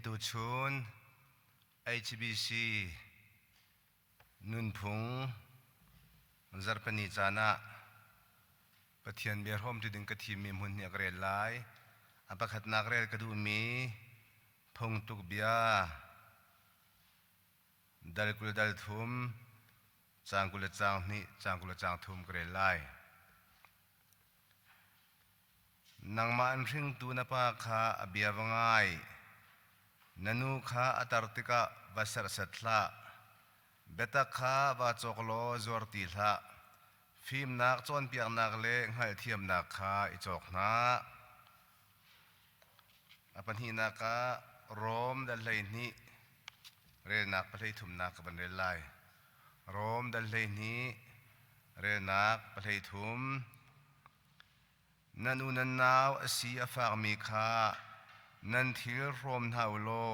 Tuchun HBC nunphung zarhpini caan ah Pathian bia hrawmṭi ding ka thimmi hmun hi a ka rel lai. A pakhatnak rel ka duhmi phungtuk bia dal 20 dal thum caang 20 le caang hnih caang 20 le caang thum ka rel lai. Nangmah an hringtu na pa kha a bia va ngai. Na nu kha a tar tikah va serhsat hlah. Biatak kha vaa cawk law zuar ti hlah. Fimnak cawnpiaknak le hngalhthiamnak kha i cawk hna. A pahnihnak ah Rom dal 12 relnak pahlei thumnak ka van rel lai. Rom dal 12 relnak pahlei thum. Nan u nan nau a si a fakmi kha nan thil hrawm hna u law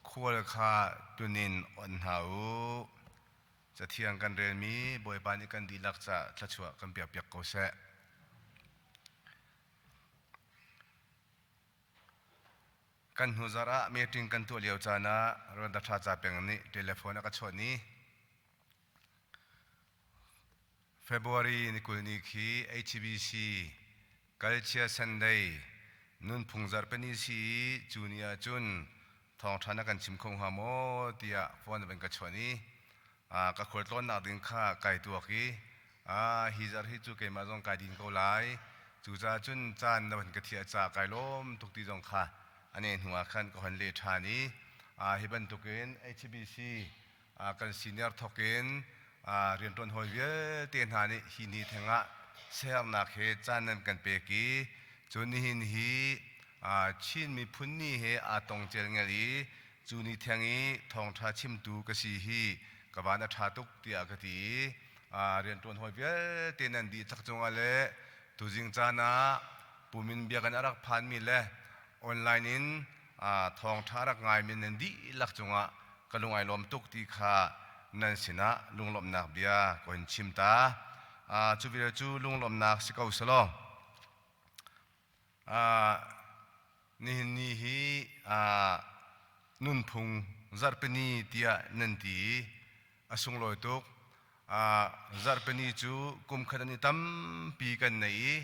khual kha tunin onh hna u. Cathiang kan relmi Bawipa nih kan dihlak ca thluachuah kan piakpiak ko seh. Kan hnu zarh ah meeting kan tuah lio caan ah Rwanda Tha Ca Peng nih telephone a ka chawnh i February ni 20 ni khi HBC Culture Sunday nunphung zarhpini si i cu ni ahcun thawngṭha na kan chim kho hnga maw tiah phone van ka chawnh i ka khualtlawnnak ding kha kai tuak i hi zarh hi cu keimah zong kai din ko lai, cucaah cun caan na van ka thiah caah kai lawm tuk ti zong kha a ne hnu ah khan ka hon leh ṭhan i hi bantukin HBC kan senior thawk in rianṭuan hawi vialte hna nih hi ni theng ah sernak he caan nan kan pek i cu nihin hi Chin miphun ni he aa tong celngel i cu ni theng i thawngṭha chimtu ka si hi ka van a ṭha tuk tiah ka ti i rianṭuan hawi vialte nan dihlak cungah le tuzing caan ah pumin biakinn a rak phanmi le online in thawngṭha rak ngaimi nan dihlak cungah ka lung ai lawm tuk ti kha nan sinah lunglawmhnak bia ka hun chim ta. Cu vial cu lunglawmhnak si ko selaw. Nihin ni hi nunphung zarhpini tiah nan ti i a sunglawi tuk. Zarhpini cu kumkhat an i tampi kan nei i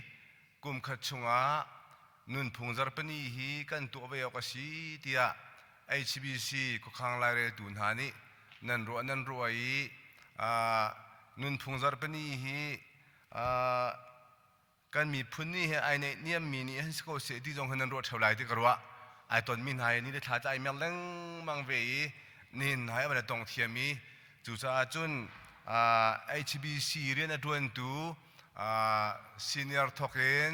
kumkhat chungah nunphung zarhpini hi kan tuah ve awk a si tiah HBC khuakhang laireltu hna nih nan ruah nan ruah i nunphung zarhpini hi kan miphun nih he ai neihniammi nih han si ko seh ti zong hi nan ruah ṭheo lai ti ka ruah. Ai tonmi hna hi ni le thla cu ai mer lengmang ve i nihin hna hi a van i tong thiam i cucaah cun HBC rian a ṭuantu senior thawk in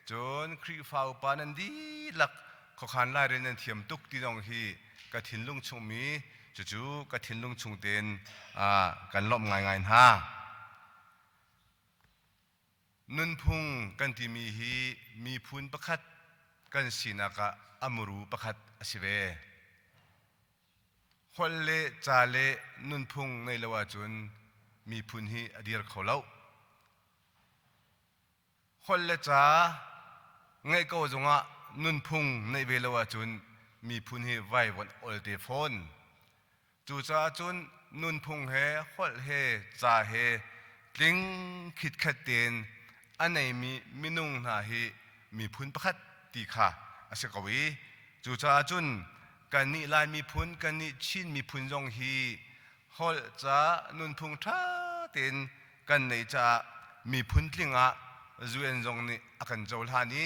cun Khrihfa upa nan dihlak khuakhan lairel nan thiam tuk ti zong hi ka thinlung chungmi cucu ka thinlung chung tein kan lawmh ngaingai hna. Nunphung kan timi hi miphun pakhat kan sinak ah a muru pakhat a si ve. Holh le ca le nunphung ngeih lo ahcun miphun hi a dir kho lo. Holh le ca ngeih ko zongah nunphung neih ve lo ahcun miphun hi vaivuanh olte fawn. Cucaah cun nunphung he holh he ca he tling khitkhet tein a neimi minung hna hi miphun pakhat ti kha a si ko i cucaah cun kannih Lai miphun, kannih Chin miphun zong hi holh, ca, nunphung ṭha tein kan neih caah miphun tling ah UN zong nih a kan cohlan i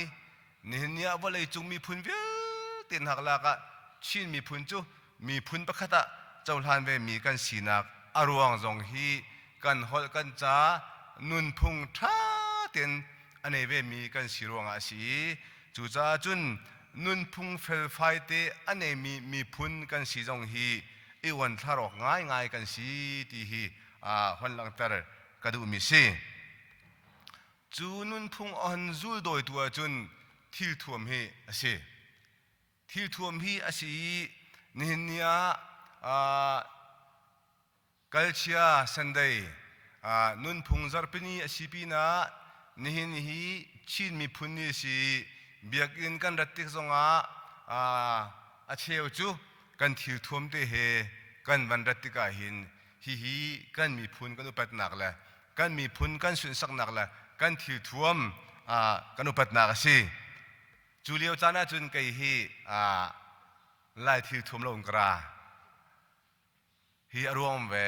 Nihin ni ah vawleicung miphun vialte hna lak ah Chin miphun cu miphun pakhat ah cohlan vemi kan sinak a ruang zong hi kan holh kan ca nunphung ṭha tein a nei vemi kan si ruangah a si i cucaah cun nunphung felfai te a neimi miphun kan si zong hi i uanthlar awk ngaingai kan si ti hi hon langhter ka duhmi si. Cu nunphung a hon zuldawitu ahcun thilthuam hi a si. Thilthuam hi a si i nihin ni ah Kalchia Sunday nunphung zarhpini a si pinah nihin hi Chin miphun ni a si i biakinn kan rat tik zongah a cheu cu. kan thil thuam te he kan van rat tikah hin hihi kan miphun kan upatnak le kan miphun kan sunhsaknak le kan thil thuam kan upatnak a si. Cu lio caan ahcun kei hi Lai thil thuam lo in ka ra. Hi a ruang ve.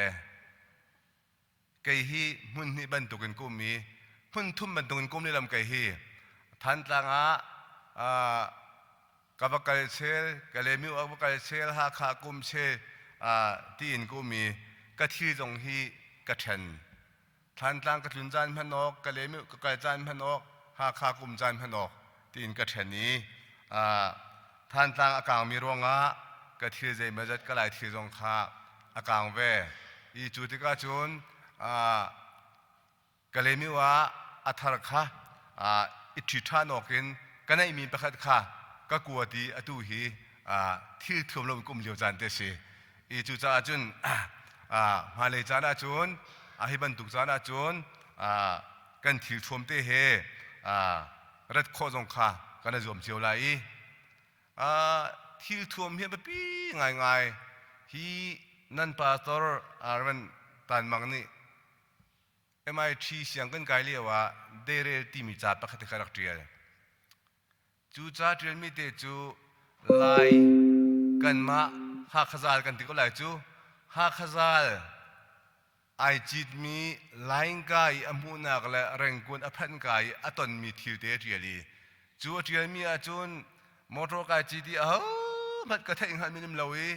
Kei hi hmun hnih bantukin ka um i hmun thum bantukin ka um lehlam kei hi Thantlang ah ka va kal chel, Kalaymyo ah ka va kal chel, Hakha ka um chel tiin ka um i ka thil zong hi ka ṭhen. Thantlang ka tlun caan hman awk, Kalaymyo ka kal caan hman awk, Hakha ka um caan hman awk tiin ka ṭhen i Thantlang a kaangmi ruangah ka thil zeimawzat ka lai thil zong kha a kaang ve. I cu tikah cun Kalaymyo ah a thar kha i ṭhi ṭhan awkin ka neihmi pakhat kha ka kuat i atu hi thil thuam lo in ka um lio caan te a si. I cucaah cun hmailei caan ahcun hi bantuk caan ahcun kan thil thuam te he rat khawh zong kha kan i zuam cio lai i thil thuam hi a biapi ngaingai. Hi nan pastor Rev. Tan Mang nih MIT siang kan kai lio ah deirel timi ca pakhat kha rak ṭial. Cu ca ṭialmi te cu Lai kanmah Hakha zal kan ti ko lai cu. Hakha zal ai citmi Laingka i a hmuhnak le Rengkun a phanhka i a tonmi thil te a ṭial i cu a ṭialmi ahcun motor kai cit i ahohmanh ka theih hngalhmi um lo i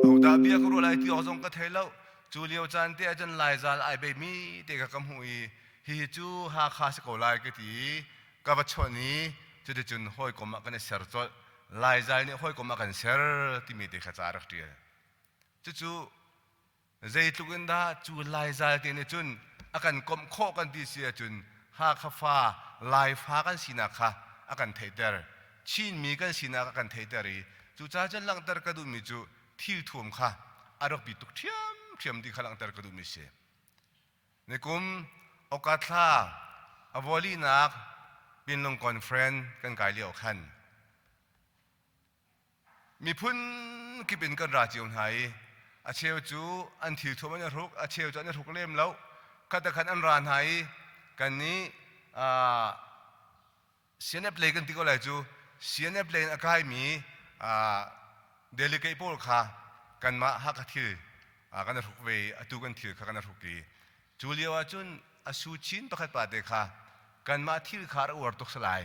ahodah bia ka ruah lai ti awk zong ka thei lo. Cu lio caan te ahcun Laizal ai beimi te kha ka hmuh i hihi cu Hakha si ko lai ka ti i ka va chawnh i cuticun hawikom ah kan i ser colh. Laizal nih hawikom a kan ser timi te kha ca a rak ṭial. Cucu Zeitluk in dah cu Laizal te nih cun a kan komh khawh kan ti si ahcun Hakha fa, Laifa kan sinak kha a kan theihter. Chinmi kan sinak a kan theihter i cucaah cun langhter ka duhmi cu thilthuam kha a rak bi tuk ṭhiamṭhiam ti kha langhter ka duhmi si. Nikum Oka thla a vawlinak Pinlung Conference kan kai lio khan Miphun kip in kan ra cio hna i a cheu cu an thilthuam an i hruk, a cheu cu an i hruk lem lo. Khat le khat an ra hna i kannih CNF lei kan ti ko lai cu CNF lei in a kaimi delegate pawl kha kanmah Hakha thil kan i hruk ve i atu kan thil kha kan i hruk i cu lio ahcun a su chin pakhat pa te kha kanmah thil kha a uar tuk salai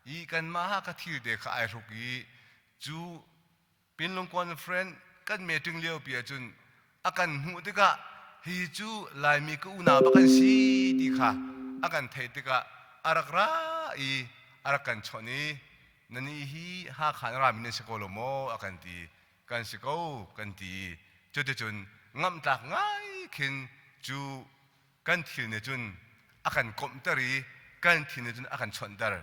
i kanmah Hakha thil te kha ai hruk i cu Pinlung Conference kan meeting lio pi ahcun a kan hmuh tikah hi cu Laimi ka unau bak an si ti kha a kan theih tikah a rak ra i a rak kan chawnh i nani hi Hakha na rami nan si ko lo maw a kan ti. Kan si ko kan ti. Cuticun ngamhtlak ngai khin cu kan thil nih cun a kan komhter i kan thil nih cun a kan chawnhter.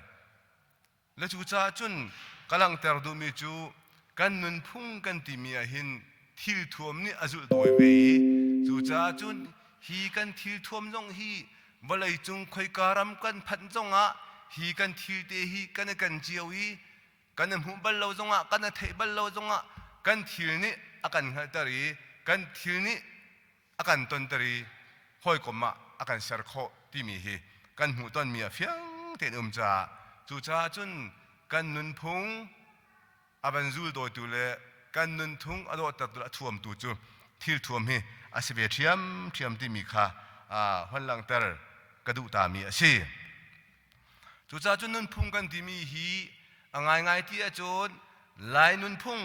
Le cucaah cun ka langhter duhmi cu kan nunphung kan timi ah hin thilthuam nih a zulh dawi ve i cucaah cun hi kan thilthuam zong hi vawleicung khoika ram kan phanh zongah hi kan thil te hi kan i kan cio i kan i hmuh bal lo zongah kan i theih bal lo zongah kan thil nih a kan hngalhter i kan thil nih a kan tonter i hawikom ah a kan ser khawh timi hi kan hmuhtonmi a fiang tein um caah cucaah cun kan nunphung a van zul dawitu le kan nunthung a dawhtertu le a thuamtu cu thil thuam hi a si ve ṭhiamṭhiam timi kha hon langhter ka duh tami a si. Cucaah cun nunphung kan timi hi a ngaingai ti ahcun Lai nunphung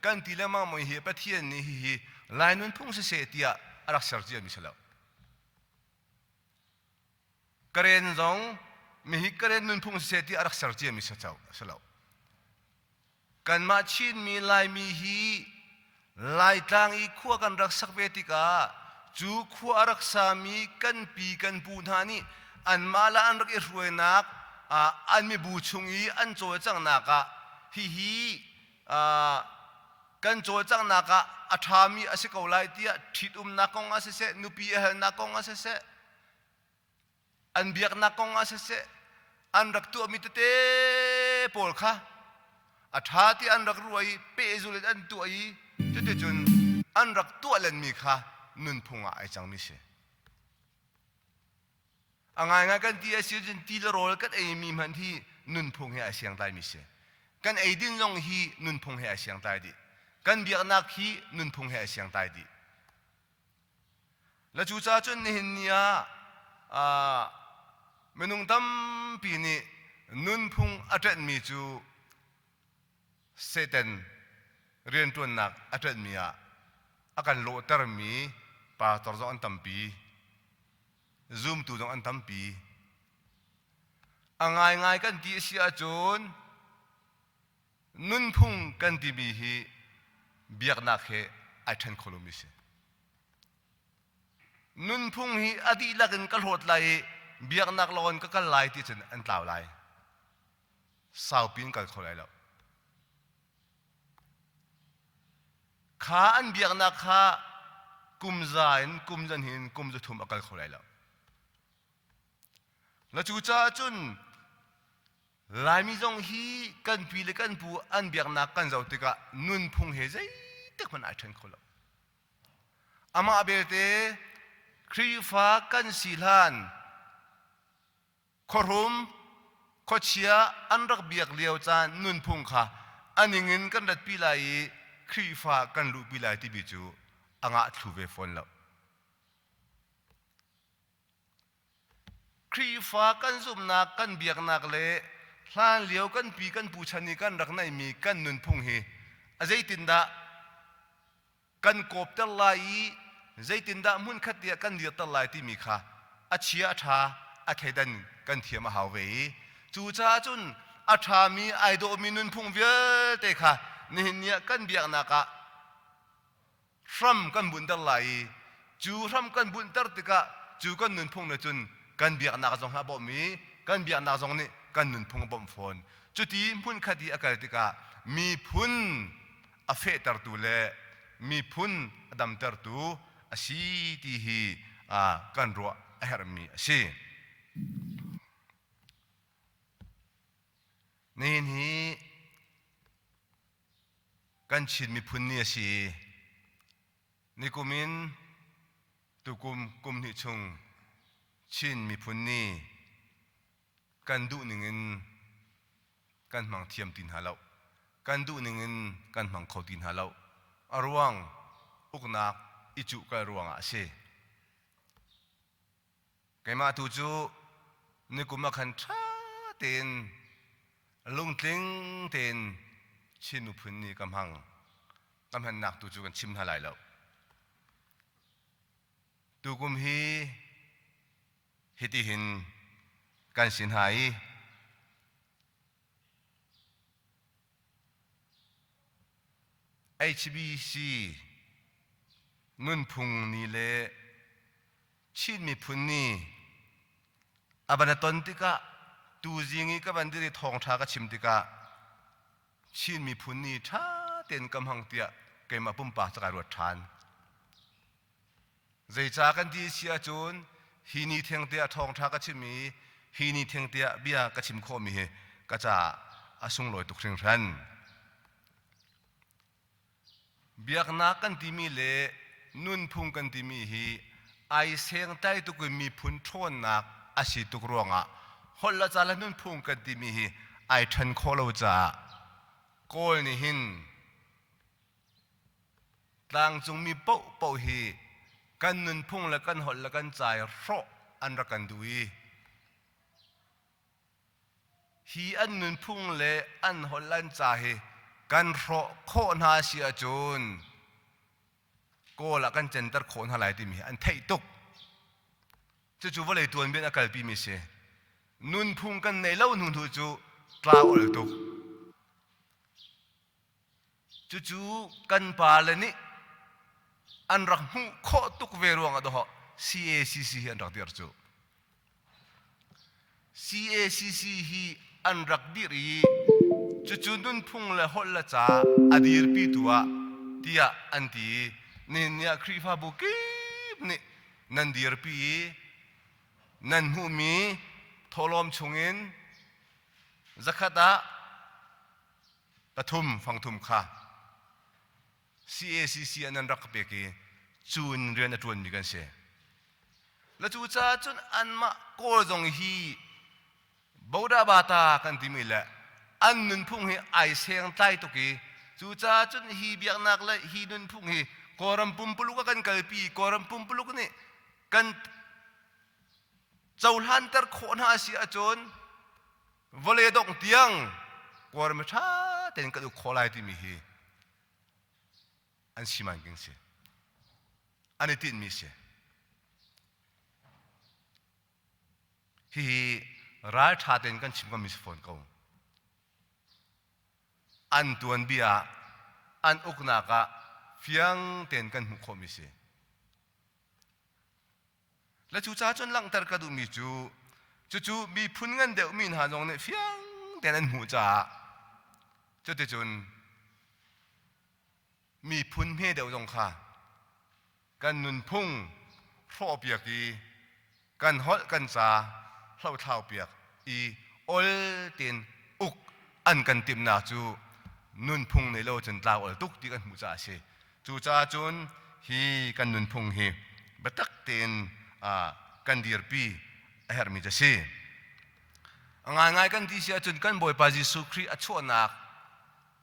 kan ti lengmang mi hi Pathian nih hihi Lai nunphung siseh tiah a rak ser ciami si lo. Karen zong mihi Karen nunphung siseh tiah a rak ser ciami si lo. Kanmah Chinmi Laimi hi Laitlang i khua kan rak sak ve tikah cu khua a rak sami kan pi kan pu hna nih anmah le an rak i hruainak an mibu chung i an cawlcanghnak ah hihi kan cawlcanghnak ah a ṭhami a si ko lai tiah ṭhitumnak kong ah siseh nupi a halnak kong ah siseh an biaknak kong ah siseh an rak tuahmi tete pawl kha a ṭha ti an rak ruah i pehzul in an tuah i. Cuticun an rak tuah lenmi kha nunphung ah ai cangmi si. A ngaingai kan ti a si cun ti le rawl kan eimi hmanh hi nunphung he ai siangtlaimi si. Kan eidin zong hi nunphung he ai siangtlai dih. Kan biaknak hi nunphung he ai siangtlai dih. Le cucaah cun nihin ni ah minung tampi nih nunphung a ṭenhmi cu Satan rianṭuannak a ṭenhmi ah a kan lawhtermi pastor zong an tampi, zumtu zong an tampi. A ngaingai kan ti a si ahcun nunphung kan timi hi biaknak he ai ṭhen kho lomi si. Nunphung hi a dihlak in ka hlawt lai i biaknak lawng in ka kal lai ti cun an tlau lai. Saupi in kal kho lai lo. Kha an biaknak kha kum za in kum zan hin kum za thum a kal kho lai lo. Na cucaah cun Laimi zong hi kan pi le kan pu an biaknak kan zoh tikah nunphung he zeitik hmanh ai ṭhen kho lo. Amah belte Khrihfa kan si hlan khuahrum khuachia an rak biak lio caan nunphung kha a ningin kan ratpi lai i Khrihfa kan luhpi lai timi cu a ngah thlu ve fawn lo. Khrihfa kan zumhnak, kan biaknak le hlanlio kan pi kan pu chan i kan rak neihmi kan nunphung hi a zeitindah kan kawpter lai i zeitindah hmunkhat tiah kan dirter lai timi kha a chia a ṭha a thleidan kan thiam a hau ve i cucaah cun a ṭhami ai dawhmi nunphung vialte kha nihin ni ah kan biaknak ah hram kan bunhter lai i cu hram kan bunhter tikah cu kan nunphung nih cun kan biaknak zong a bawmh i kan biaknak zong nih kan nunphung a bawmh fawn. Cuti hmunkhat i a kal tikah miphun a fehtertu le miphun a damtertu a si ti hi kan ruah a herhmi a si. Nihin hi Kan Chin miphun ni a si i nikum in tukum kum hnih chung Chin miphun ni kan duh ning in kan hmang thiam ti hna lo. Kan duh ning in kan hmang kho ti hna lo. A ruang uknak i cuh kal ruangah a si. Keimah tu cu nikum ah khan ṭha tein lungtling tein Chin miphun nih ka hmang. Ka hmannak tu cu kan chim hna lai lo. Tukum hi hitihin kan si hna i HBC nunphung ni le Chin miphun nih a van a ton tikah tuzing i ka van dir i thawngṭha ka chim tikah Chin miphun nih ṭha tein ka hmang tiah keimah pumpak ca kai ruat ṭhan. Zeicah kan ti si ahcun hi ni theng te ah thawngṭha ka chim i hi ni theng te ah bia ka chim khawhmi hi ka caah a sunglawi tuk hringhran. Biaknak kan timi le nunphung kan timi hi ai sengtlai tuk in miphun ṭhawnnak a si tuk ruangah holh le ca le nunphung kan timi hi ai ṭhen khawh lo caah Kawl nih hin tlangcungmi paohpaoh hi kan nunphung le kan holh le kan ca i hrawh an rak kan duh i Hi an nunphung le an holh an ca hi kan hrawh khawh hna si ahcun Kawl ah kan center khawh hna lai timi hi an theih tuk. Cucu vawlei tuanbia in a kalpimi si. Nunphung kan neih lo hnu hnu cu tla ol tuk. Cucu kan pale nih an rak hmuh khawh tuk ve ruangah dawh CACC hi an rak dir cu. CACC hi an rak dirh i cucu nunphung le holh le ca a dirpitu ah tiah an ti i nihin ni ah Khrihfabu kip nih nan dirpi i nan hmuhmi thawhlawm chungin zakhat ah pathum fangthum kha. CACC an an rak ka pek i cu in rian a ṭuanmi kan si. Le cu caah cun anmah Kawl zong hi Bodabata kan timi le an nunphung hi ai seng tlai tuk i cucaah cun hi biaknak le hi nunphung hi Kawlram pumpuluk a kan kalpi. Kawlram pumpuluk nih kan cohlanter khawh hna si ahcun vawlei dongh tiang Kawlram hi ṭha tein kan uk khawh lai timi hi an simanking si, an i tinhmi si. Hihi ralṭha tein kan chim komi si fawn ko. An tuanbia ah, an uknak ah fiang tein kan hmuh khawhmi si. Le cucaah cun langhter ka duhmi cu, cucu miphun ngan deuhmi hna zong nih fiang tein an hmuh caah cuticun miphun hme deuh zong kha kan nunphung hrawhpiak i kan holh kan ca hlohthlaupiak i ol tein uk an kan timhnak cu nunphung nei lo cun tlau ol tuk ti kan hmuh caah a si. Cucaah cun hi kan nunphung hi biatak tein kan dirpi a herhmi cu a si. A ngaingai kan ti si ahcun kan Bawipa Jesuh Khrih a chuahnak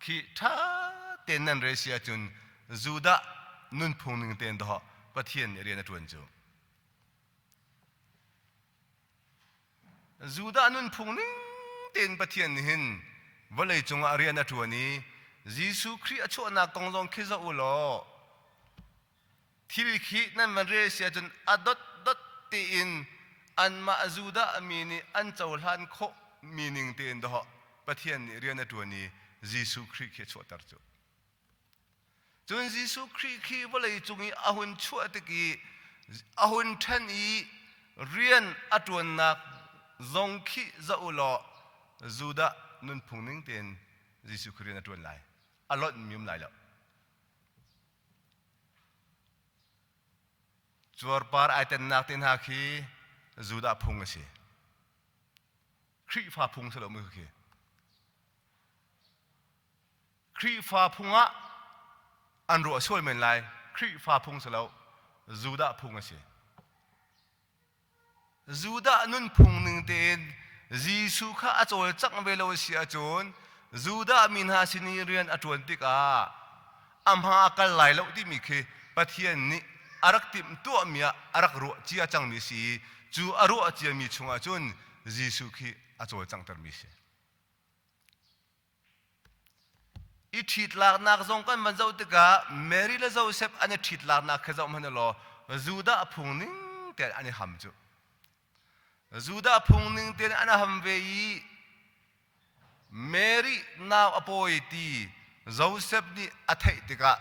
khi ṭha tein nan rel si ahcun Judah nunphung ning tein dawh Pathian nih rian a ṭuan cu. Judah nunphung ning tein Pathian nih hin vawlei cungah rian a ṭuan i Jesuh Khrih a chuahnak kong zong khi zoh u law thil khi nan van rel si ahcun a dotdot tein anmah Judah mi nih an cohlan khawh mi ning tein dawh Pathian nih rian a ṭuan i Jesuh Khrih khi a chuahter cu. Cun Jesuh Khrih khi vawlei cung i a hun chuah tik i a hun ṭhen i rian a ṭuannak zong khi zoh u law Judah nunphung ning tein Jesuh Khrih rian a ṭuan lai. A lonh mi um lai lo. Cuarpar ai tennak te hna khi Judah phung a si. Khrihfa phung si lo mu khi. Khrihfa phung ah an ruah sual men lai. Khrihfa phung si lo, Judah phung a si. Judah nunphung ning tein Jesuh kha a cawlcangh ve lo a si ahcun Judah mi hna sin i rian a ṭuan tikah a hma a kal lai lo timi khi Pathian nih a rak timhtuahmi ah a rak ruah cia cangmi si i cu a ruah ciami chungah cun Jesuh khi a cawlcanghtermi a si. I ṭhitlaknak zong kan van zoh tikah Mary le Joseph an i ṭhitlaknak khi zoh hmanh law Judah phung ning tein an i ham cu. Judah phung ning tein an ham ve i Mary nau a pawi ti Joseph nih a theih tikah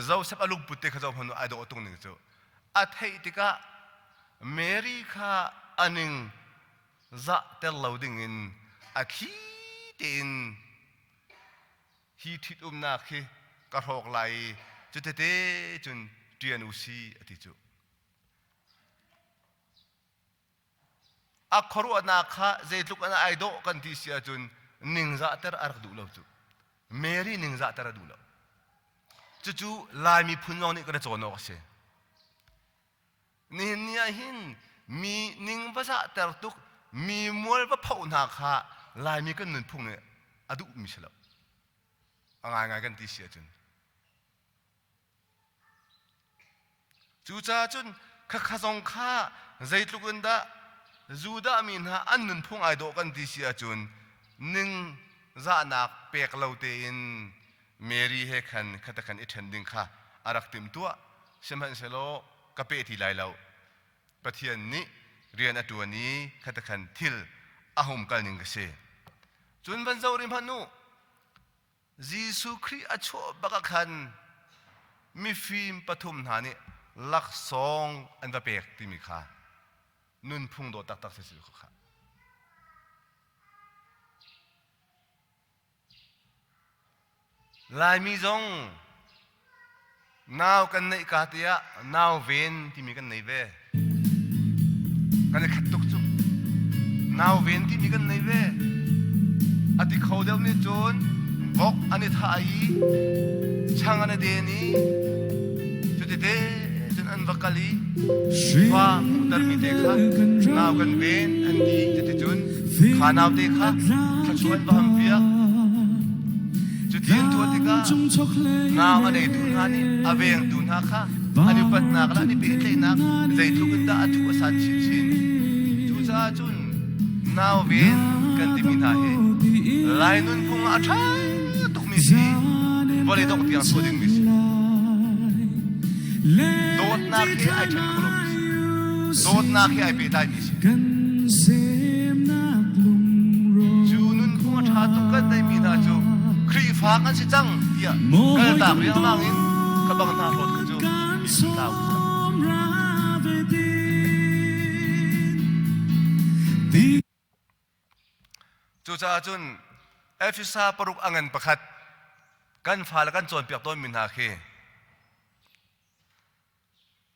Joseph a lungput te kha zoh hmanh ai dawh tung ning cu. A theih tikah Mary kha a ning zahter lo dingin a thli tein hi ṭhitumnak hi ka hrawk lai i cutete cun ṭian u si a ti cu. A khuaruahnak kha zeitluk an ai dawh kan ti si ahcun ningzahter a rak duh lo cu. Mary ningzahter a duh lo. Cucu Lai miphun zong nih kan i cawn awk a si. Nihin ni ah hin mi ning va zahter tuk, mi mual va phoh hna kha Laimi kan nunphung nih a duhmi si lo. A ngaingai kan ti si ahcun. Cucaah cun khakha zong kha zeitluk in dah Judah mi hna an nunphung ai dawh kan ti si ahcun ning zahnak pek lo tein Mary he khan khata khan i ṭhen ding kha a rak timhtuah. Sihmanhsehlaw ka pe ti lai lo. Pathian nih rian a ṭuan i khata khan thil a hum kal ning ka si. Cun van zoh rih hmanh u, Jesuh Khrih a chuah bak ah khan mifim pathum hna nih laksawng an va pek timi kha nunphung dawh taktak si si kha. Laimi zong nau kan neih ka tiah nau ven timi kan nei ve. Kan i khat tuk cu. Nau ven timi kan nei ve. A ti kho deuh nih cun Vok an i thah i chang an i den i cutite cun an va kal i fa hmuhtermi te kha nau kan ven an ti. Cuticun kha naute kha thluachuah an va hampiak. Cuti an tuah tikah nau a neitu hna nih a vengtu hna kha an i upatnak le an i pehtlaihnak zeitluk in dah a thuh a san chinchin. Cucaah cun nau ven kan timi hna hi Lai nunphung ah a ṭha tukmi si, vawlei dongh tiang tuah dingmi si. Dawtnak he ai ṭhen kho lomi si. Dawtnak he ai pehtlaimi si. Cu nunphung a ṭha tuk kan neihmi hna cu Khrihfa kan si cang tiah kaltak riangmang in ka bang hna hlawt kha cu mi tlau. Cucaah cun Efesa paruk a ngan pakhat kan fale kan cawnpiak tawnmi hna khi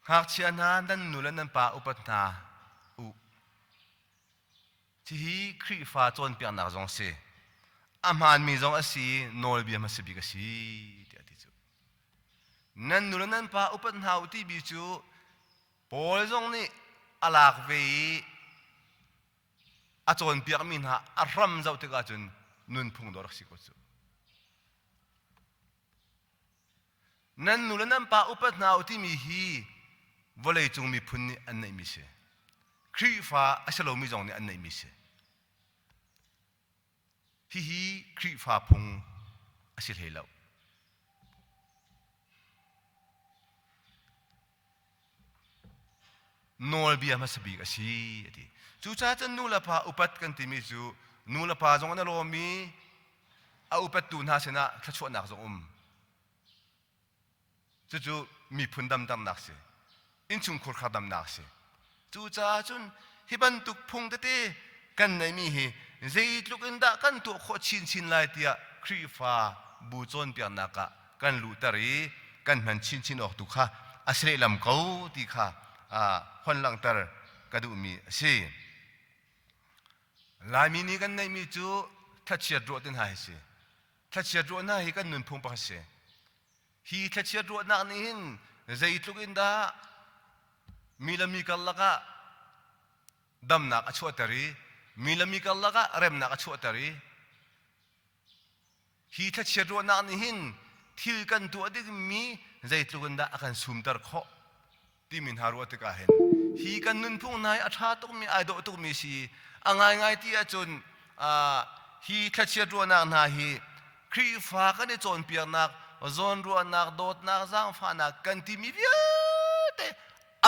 ngakchia hna nan nu le nan pa upat hna u. Hihi Khrihfa cawnpiaknak zong a si. A hmaanmi zong a si i nawlbia hmasa bik a si tiah a ti cu. Nan nu le nan pa upat hna u timi cu Paul zong nih a lak ve i a cawnpiakmi hna a hram zoh tikah cun nunphung dawh rak si ko cu. Nan nu le nan pa upat hna u timi hi vawleicung miphun nih an neihmi si. Khrihfa a si lomi zong nih an neihmi si. Hihi Khrihfa phung a si hlei lo. Nawlbia hmasa bik a si a ti. Cucaah cun nu le pa upat kan timi cu nu le pa zong an i lawm i a upattu hna sinah thluachuahnak zong um. Cucu miphun damternak si. Innchungkhur kha damnak si. Cucaah cun hi bantuk phung tete kan neihmi hi zeitluk in dah kan tuah khawh chinchin lai tiah Khrihfa bu cawnpiaknak ah kan luhter i kan hman chinchin awk tu kha a si lehlam ko ti kha hon langhter ka duhmi a si. Laimi nih kan neihmi cu thlachiat ruah ti hna hi si. Thlachiat ruah hna hi kan nunphung pakhat si. Hi thlachiat ruahnak nih hin zeitluk in dah mi le mi karlak ah damnak a chuahter i mi le mi karlak ah remnak a chuahter i Hi thlachiat ruahnak nih hin thil kan tuah dingmi zeitluk in dah a kan sumter khawh timi hna ruah tikah hin hi kan nunphung hna hi a ṭha tukmi ai dawh tukmi si a ngaingai ti ahcun hi thlachiat ruahnak hna hi Khrihfa kan i cawnpiaknak zawnruahnak dawtnak zaangfahnak kan timi vialte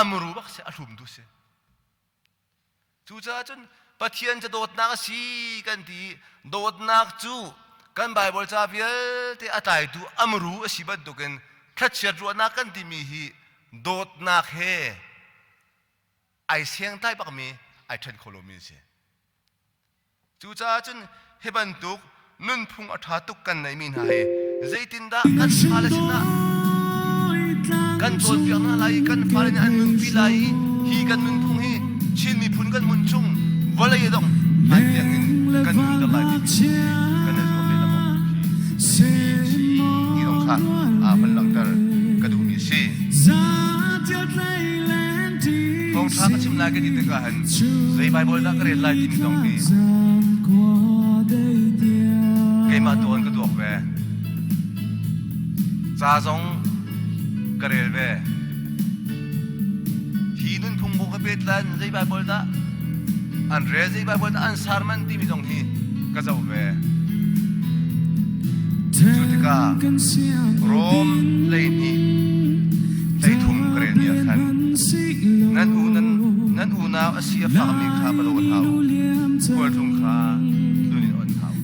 amru bak si a hlumtu si. Cucaah cun Pathian cu dawtnak a si kan ti. Dawtnak cu kan Baibal ca vialte a tlaitu amru a si bantukin thlachiat ruahnak kan timi hi dawtnak he ai sengtlai bakmi ai ṭhen kho lomi a si. Cucaah cun hi bantuk nunphung a ṭha tuk kan neihmi hna hi zeitindah kan fale sinah kan cawnpiak hna lai i kan fale nih an nunpi lai i hi kan nunphung hi Chin miphun kan hmun chung vawlei dong hlan tiangin kan nunter lai timi kan i zuam lehlam awk khi si ti zong kha aa van langhter ka duhmi a si. Thawngṭha ka chim lai ka ti tikah hin zei Baibal dah ka rel lai timi zong hi keimah tuan ka tuak ve. Ca zong ka rel ve. Hi nunphung bu ka pet lan zei Baibal dah an rel zei Baibal dah an sarman timi zong hi ka zoh ve. Cu tikah Rom 12 13 ka relmi ah khan nan u nan nan unau a si a fakmi kha va daw hlah u khualtlung kha tlun in on hlah u.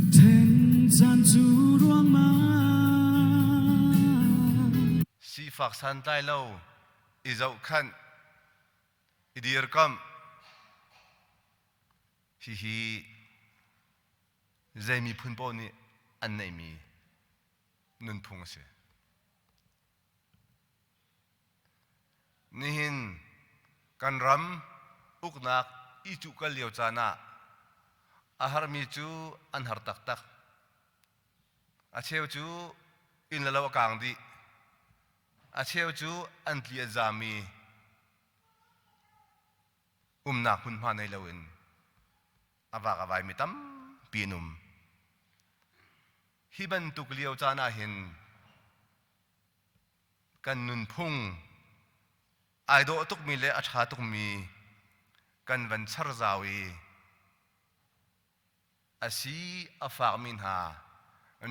Sifak santlai lo i zohkhanh i dirkamh hihi zei miphun paoh nih an neihmi nunphung a si. Nihin kan ram uknak i cuhkal lio caan ah a harmi cu an har taktak. A cheu cu inn le lo a kaang dih. A cheu cu an tli an zaam i umnak hmunhma nei loin a vak a vaimi tampi an um. Hi bantuk lio caan ah hin kan nunphung ai dawh tukmi le a ṭha tukmi kan van char zau i a si a fakmi hna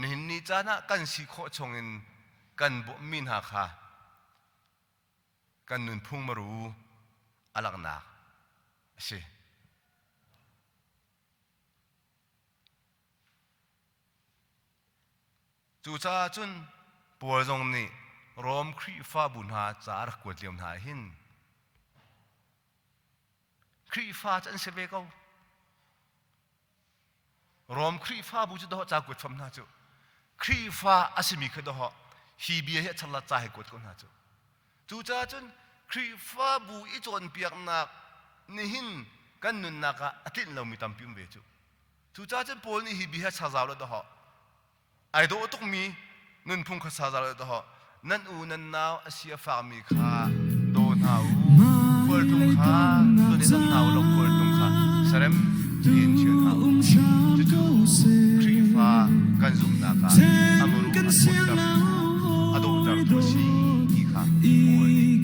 nihin ni caan ah kan si khawh chungin kan bawmhmi hna kha kan nunphung maru a langhnak a si. Cucaah cun Paul zong nih Rom Khrihfabu hna ca a rak kuat lio hna ah hin Khrihfa cu an si ve ko. Rom Khrihfabu cu dawh ca kuat fam hna cu. Khrihfa a simi kha dawh hi bia hi a charla ca he kuat ko hna cu. Cucaah cun Khrihfabu i cawnpiaknak nihin kan nunnak ah a tlinh lomi tampi um ve cu. Cucaah cun Paul nih hi bia hi chazau le dawh ai dawh tukmi nunphung kha chazau le dawh nan u nan nau a si a fakmi kha daw hna u khualtlung kha ton in hna u law khualtlung kha sarem tein chia hna u cucu Khrihfa kan zumhnak ah a muru a thawttertu a dawhtertu a si ti kha Paul nih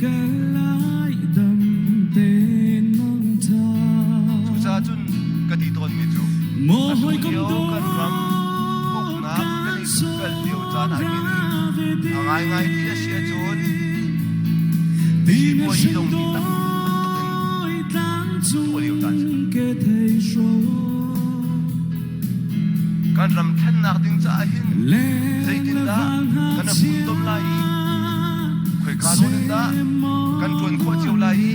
Cucaah cun ka ti tawnmi cu atu lio kan ram uknak kan i kal lio caan ah hin a ngaingai ti a si ahcun sipuazi zong hi tam tuk in tuah lio caan si. Kan ram thlennak ding caah hin zeitindah kan a funtom lai i khoika zawn in dah kan ṭuan khawh cio lai i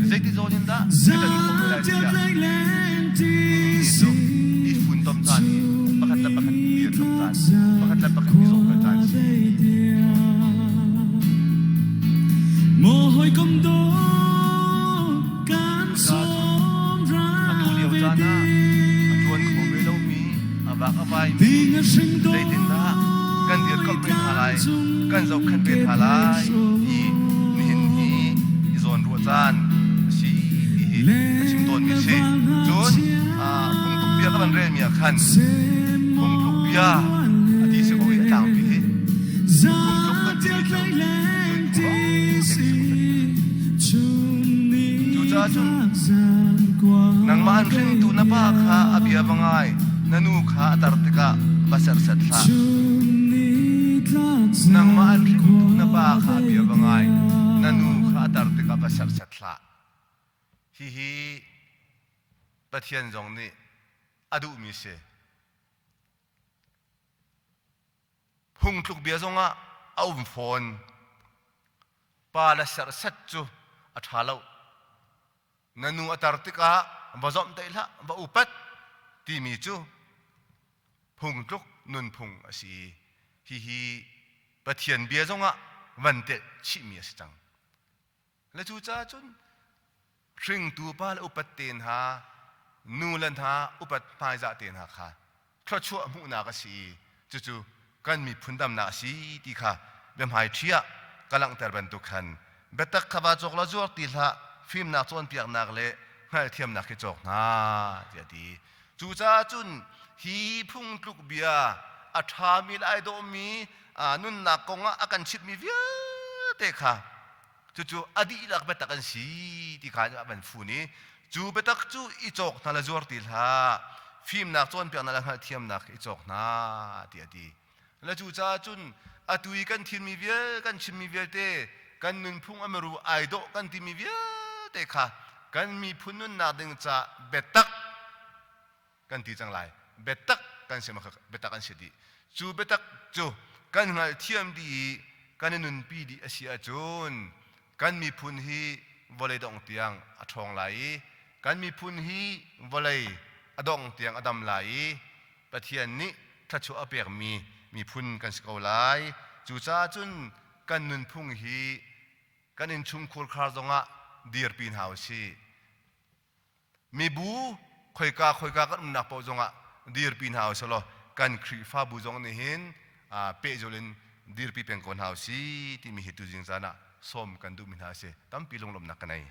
zeiti zawn in dah kan ṭan khawh ve lai tiah nihin ni cu i funtom caan hi pakhat le pakhat dirkamh caan pakhat le pakhat i zohkal caan si. Atu lio caan ah a ṭuan kho ve lomi, a vak a vaimi zeitindah kan dirkamh ve hna lai, kan zohkhenh ve hna lai ti nihin hi i zawnruah caan a si ti hi ka chim tawnmi a si. Cun phungtluk bia ka van relmi ah khan phungtluk bia a ti si ko i a tlangpi hi phungtluk kan timi cu nunphung lawng te si ko Cucaah cun nangmah an hringtu na pa kha a bia va ngai, na nu kha a tar tikah va serhsat hlah. Nangmah an hringtu na pa kha a bia va ngai, na nu kha a tar tikah va serhsat hlah. Hihi Pathian zong nih a duhmi si. Phungtluk bia zongah a um fawn. Pa le serhsat cu a ṭha lo. Na nu a tar tikah va zomhtaih hlah, va upat timi cu phungtluk nunphung a si. Hihi Pathian bia zongah van telh chihmi a si cang. Le cucaah cun hringtu pa le upat te hna, nu le hna upat hmaizah te hna kha thluachuah hmuhnak a si i cucu kan miphun damnak a si ti kha biahmai ṭhi ah ka langhter bantuk khan biatak kha va cawk law zuar ti hlah, fimnak cawnpiaknak le hngalhthiamnak hi cawk hna tiah a ti. Cucaah cun hi phungtluk bia a ṭhami le ai dawhmi nunnak kong ah a kan chimhmi vialte kha cucu a dihlak biatak an si ti kha a van fun i cu biatak cu i cawk hna le zuar ti hlah, fimnak cawnpiaknak le hngalhthiamnak i cawk hna tiah a ti. Le cucaah cun atu i kan thilmi vial kan chimmi vialte kan nunphung a miru ai dawh kan timi vialte kha kan miphun nunnak ding ca biatak kan ti cang lai. Biatak kan si biatak an si dih. Cu biatak cu kan hngalhthiam dih i kan i nunpi dih a si ahcun kan miphun hi vawlei dongh tiang a ṭhawng lai i kan miphun hi vawlei a dongh tiang a dam lai i Pathian nih thluachuah a pekmi miphun kan si ko lai. Cucaah cun kan nunphung hi kan innchungkhur khar zongah dirpi hna u sih. Mibu khoika khoika kan umnak paoh zongah dirpi hna u sih law. Kan Khrihfabu zong nih hin pehzul in dirpi peng ko hna usih timi hi tuzing caan ah sawm kan duhmi hna a si. Tampi lunglawmhnak ka nei.